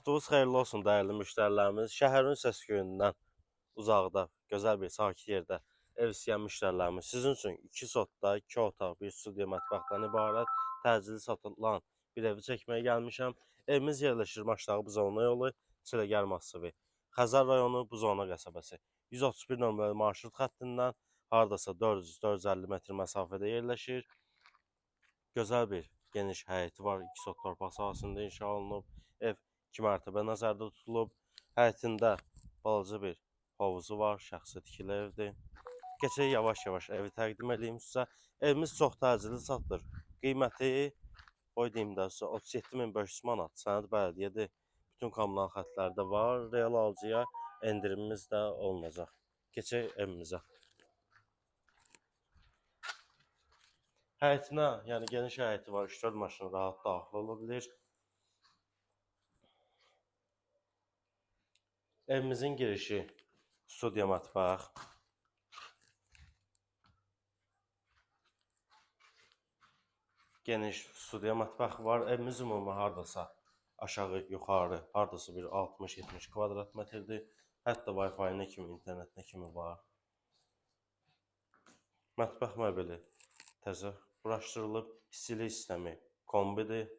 Vaxtınız xeyirli olsun dəyərli müştərilərimiz. Şəhərin səs-küyündən uzaqda, gözəl bir sakit yerdə ev istəyən müştərilərimiz sizin üçün 2 sotda, 2 otaq, bir studiya mətbəxdən ibarət təcili satılan bir evi çəkməyə gəlmişəm. Evimiz yerləşir Maşdağı Buzovna yolu, Çiləgər massivi, Xəzər rayonu, Buzovna qəsəbəsi. 131 nömrəli marşrut xəttindən hardasa 400-450 metr məsafədə yerləşir. Gözəl bir geniş həyəti var, 2 sot torpaq sahəsində inşa olunub. Ev 2 mərtəbə nəzərdə tutulub. Həyətində balaca bir hovuzu var, şəxsi tikili evdir. Keçək yavaş-yavaş evi təqdim edeyim sizə. Evimiz çox təcili satılır. Qiyməti, qoy deyim də sizə, 37.500 manat. Sənəd bələdiyyədir. Bütün kommunal xətləri də var. Real alıcıya endirimimiz də olunacaq. Keçək evimizə. Həyətinə, yəni geniş həyəti var, 3-4 maşın rahat daxil ola bilir. Evimizin girişi studiya mətbəx. Geniş studiya mətbəxi var. Evimiz ümumi hardasa aşağı yuxarı hardasa bir 60-70 kvadrat metrdir. Hətta Wi-Fi-nə kimi, internetinə kimi var. Mətbəx mebeli təzə quraşdırılıb. İstilik sistemi kombidir.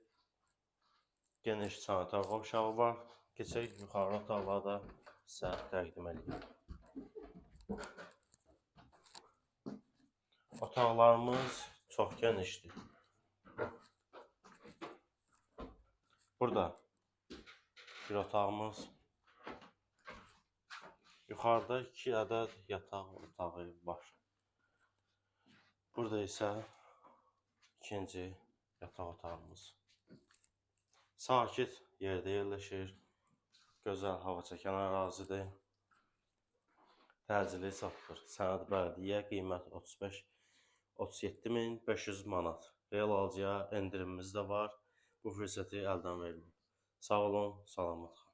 Geniş sanitar qovşağı var. Keçək yuxarı otaqları da sizə təqdim edeyim. Otaqlarımız çox genişdir. Burada bir otağımız. Yuxarıda 2 ədəd yataq otağı var. Burada isə ikinci yataq otağımız. Sakit yerdə yerləşir. Gözəl hava çəkən ərazidir. Təcili satılır. Sənəd bələdiyyə, qiymət 37.500 manat. Real alıcıya endirimimiz də var. Bu fürsəti əldən verməyin. Sağ olun, salamat qalın.